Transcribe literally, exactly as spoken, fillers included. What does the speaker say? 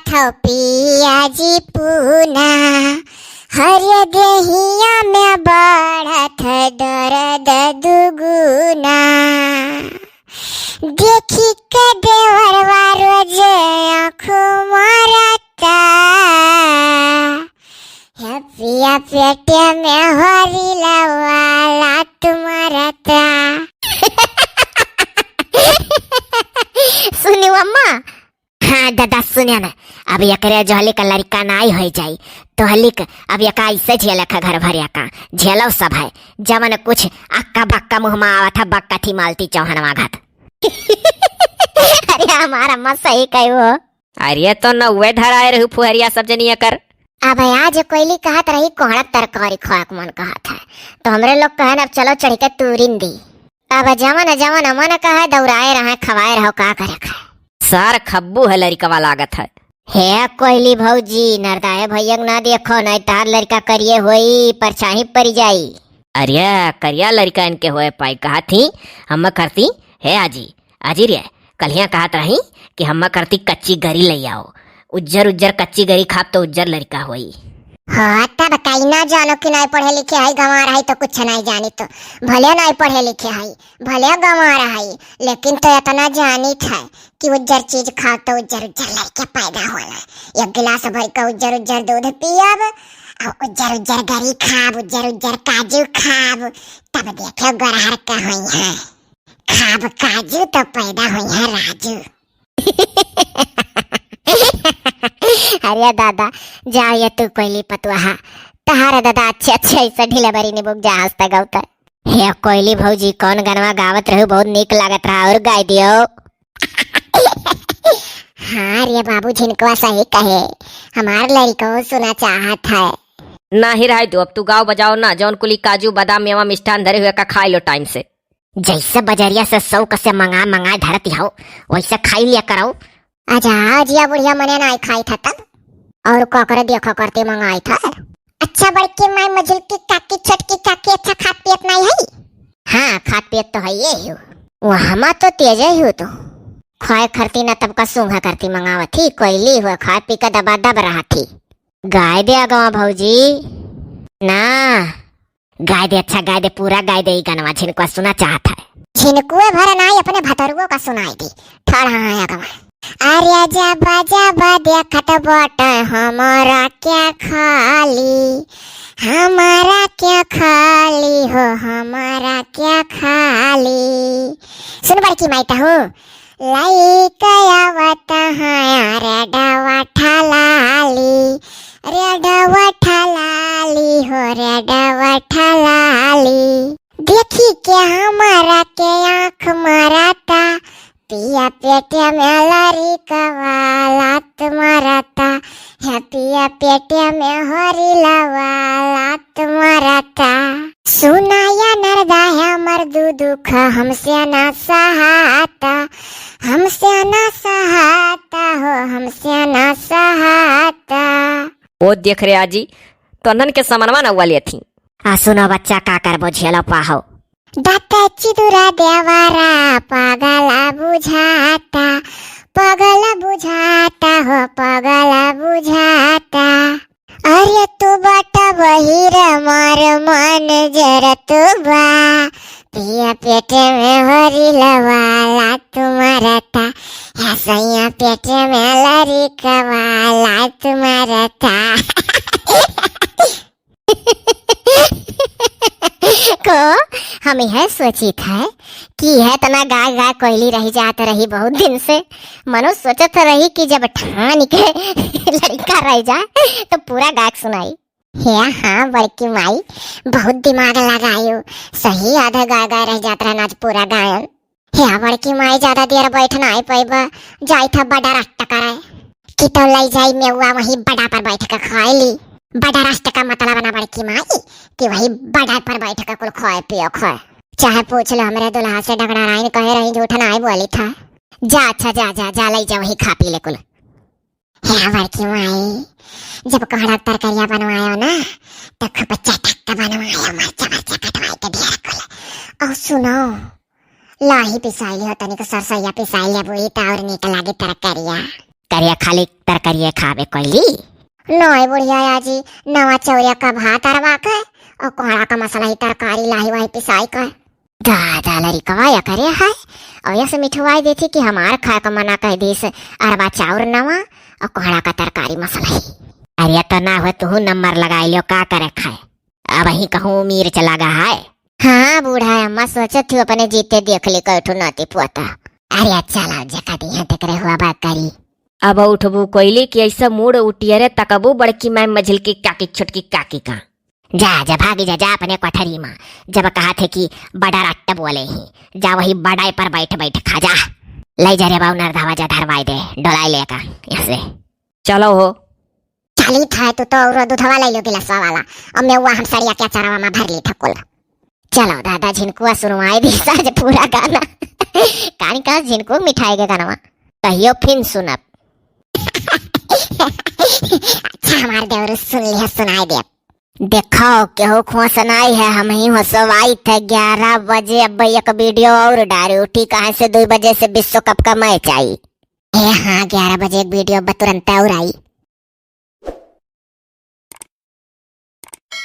थो पिया जी पूना, हर देहिया में बढ़त है दर्द दुगुना। देखी के देवरवा रोज आँख मारता, हे पिया पेटे में होरी लवा लात मारता। सुनी अम्मा, हाँ दादा, सुने न, अब एकरे जोहली का लड़िका नाई होइ जाई, तोहली क अब एका ऐसे झेले खा घर भर एका, झेलो सब है, जवन कुछ अक्का बक्का मुँह मा आवत है, बक्का थी मालती चौहनवा घत। अरे हमार अम्मा सही कही हो। अरे तो न उहे धराए रहू फुहरिया सब जनी एकर। अब आज कोइली कहत रही कोहड़ा तरकारी खाए के मन कहत है, तो हमरे लोग कहन अब चलो चढ़ के तूरिन दी। अब जवन जवन मन कहे दौड़ाए रहे, खवाए रहो, का करे खाए। सार खब्बू है लड़िकवा लागत है। हे कोइली भौजी, नरदाए भैया के ना देखो, नहीं तार लड़िका करिए होई, परछाई पड़ जाई। अरे करिया लड़िका इनके होए पाई, कहा थी हम करती। हे आजी, आजी रे, कल्हिया कहत रही कि हम करती कच्ची गरी ले आओ, उज्जर उज्जर कच्ची गरी खाब तो उज्जर लड़िका होई। हाँ, तब काई ना जानो कि नाई पढ़े लिखे हई, गंवार हई तो कुछ नाई जानी तो, भले नाई पढ़े लिखे हई, भले गंवार हई, लेकिन तो इतना जानित है कि उज्जर चीज खाओ तो उज्जर उज्जर लड़िका पैदा होला। एक गिलास भर के उज्जर उज्जर दूध पियब, और उज्जर उज्जर गरी खाब, उज्जर उज्जर काजू खाब, तब देखो गोरहर का होई है। खाब काजू तो पैदा होई है राजू। अरे दादा, जाओ ये तू कोइली पतुआ, तहारे दादा अच्छे अच्छे ऐसे ढीले बरी निबुक जा हंसता गौता। हे कोइली भौजी, कौन गनवा गावत रहू, बहुत नीक लागत रहा, और गाय दियो। हाँ रे बाबू, झिनकवा सही कहे, हमार लड़िको सुना चाहत है। नाही रहाई दो, अब तू गाओ बजाओ ना, जौन कुली काजू बादाम मेवा मिष्ठान धरे हुए का खाई लो टाइम से। जैसे बजरिया से शौक से मंगा मंगा धरती हो, वैसे खाई लिया करो। अच्छा, जिया बुढ़िया मने नाई खाई था तब, और ककरे देखो करते मंगाई था। अच्छा बड़की माई, मझुलकी काकी, छोटकी काकी अच्छा खात पियत नाई है? हाँ, खात पियत तो है ये ही। वो हमा तो तेज ही हो तो। खाए खरती ना तब का सूंघा करती मंगावत ही, कोइली हुआ खाए पी के दबा दब रहा थी। गाय दे अगवा भौजी। ना, गाय दे, अच्छा गाय दे, पूरा गाय दे, ई गनवा झिनकुआ सुना चाहत है। झिनकुए भर नाई, अपने भतरुओ का सुनाई दी। ठाढ़ा है अगवा। अरे जाबा जाबा देखत बाटे हमारा क्या खाली, हमारा क्या खाली हो, हमारा क्या खाली। सुन बड़की माई तहू, लइका आवत है रे डवा ठलाली, रे डवा ठलाली हो, रे डवा ठलाली। देखी के हमारा के आँख मारता, पिया पेटे में लड़िकवा लात मारता, हे पिया पेटे में होरी लवा लात मारता। सुनाया नरदा है हमर दू दुख, हमसे ना सहाता, हमसे ना सहाता हो, हमसे ना सहाता। ओ देख रे आजी, तोहन के समनवा ना उवा लेथी। आ सुनो बच्चा, का करबो, झेलो पाहो। दाँत चिदुरा देवरा पागल बुझाता, पागल बुझाता हो, पागल बुझाता। अरे तू बटा बहिर मार मन जरत बा, पिया पेटे में होरी लवा लात मारता, या सैया पेटे में लड़िकवा लात मारता। को हम यह सोचित है कि यह तना गाय गाय कोइली रही जात रही बहुत दिन से। मनो सोचत रही कि जब ठान के लड़िका रह जाए तो पूरा गाय के सुनाई। हे हाँ बड़की माई, बहुत दिमाग लगायो, सही आधा गाय गाय रह जात रहना आज पूरा गायन। हे बड़की माई, ज्यादा देर बैठ नाई पइबा, जाई था बड़ा रट्टा करे। कि तो लई जाई मेवा वही बड़ा पर बैठ के खाए ली। बड़ा रट्टा का मतलब ना बड़की माई, कि वही बड़ा पर बैठ के कुल खाए पियो खाए। चाहे पूछ लो हमरे दुल्हा से, डगड़ा राइन कहे रही, झूठ नाई बोली था। जा अच्छा, जा, जा, जा, लई जा वही खा पी ले कुल। हे बड़की माई, जब कोहड़ा तरकरिया बनवायो ना, तो खूब चटक के बनवायो, मरचा, मरचा कटवाई के ढेर कुल। और सुनो, लाही पिसाई लियो, तनिक सरसैया पिसाई लियो, बुई त और नीक लागे तरकरिया। करिया खाली तरकारिये खाबे कोइली? नहीं बुढ़िया आजी, नवा चौरिया का भात अरवा के, और कोहड़ा का मसलही तरकारी लाही वाही पिसाई के। दादा लरिकवा या करे है, और यस मिठवाई देथी कि हमार खाए का मना कह दीस, अरवा चाउर नवा, और कोहड़ा का तरकारी मसलही। अरे तो ना हो, तू नंबर लगाई लियो, का करे खाए? अब ही कहूँ मीर चला गा है। हाँ, बूढ़ा अम्मा सोचत थी अपने जीते देख ली कई ठो नाती पोता। अरे अच्छा लाओ, जेका दिया तेकरे हुआ बा करी। अब उठबू कोइली कि ऐसा मूड़ उठियरे तकबू बड़की माई मझिलकी काकी छोटकी काकी का। जा, जा, भागी जा, जा अपने कोठरी मा। जब कहा थे कि बड़ा रट्ट बोले ही, जा वही बड़ाई पर बैठ बैठ खा जा। ले जा रे बाऊ नरधवा, जा धरवाई दे, डोलाई लेका यहाँ से। चलो हो। चली था तू तो और दूधवा ले लो गिलासवा वाला, और मैं वहाँ हम सड़िया के अचारवा मा भर ली था कुल। चलो दादा, झिनकुआ सुनवाई दी साज पूरा गाना। कानी का झिनकू मिठाई के गानवा कहियो फिन सुनब। अच्छा हमार देवरू सुन लिया, सुनाई दे। देखो केहू खोसनाई है, हम ही होसवाई थे ग्यारह बजे, अब एक वीडियो और डारी उठी, कहाँ से दो बजे से विश्व कप का मैच आई। ए हाँ, ग्यारह बजे एक वीडियो अब तुरंत और आई।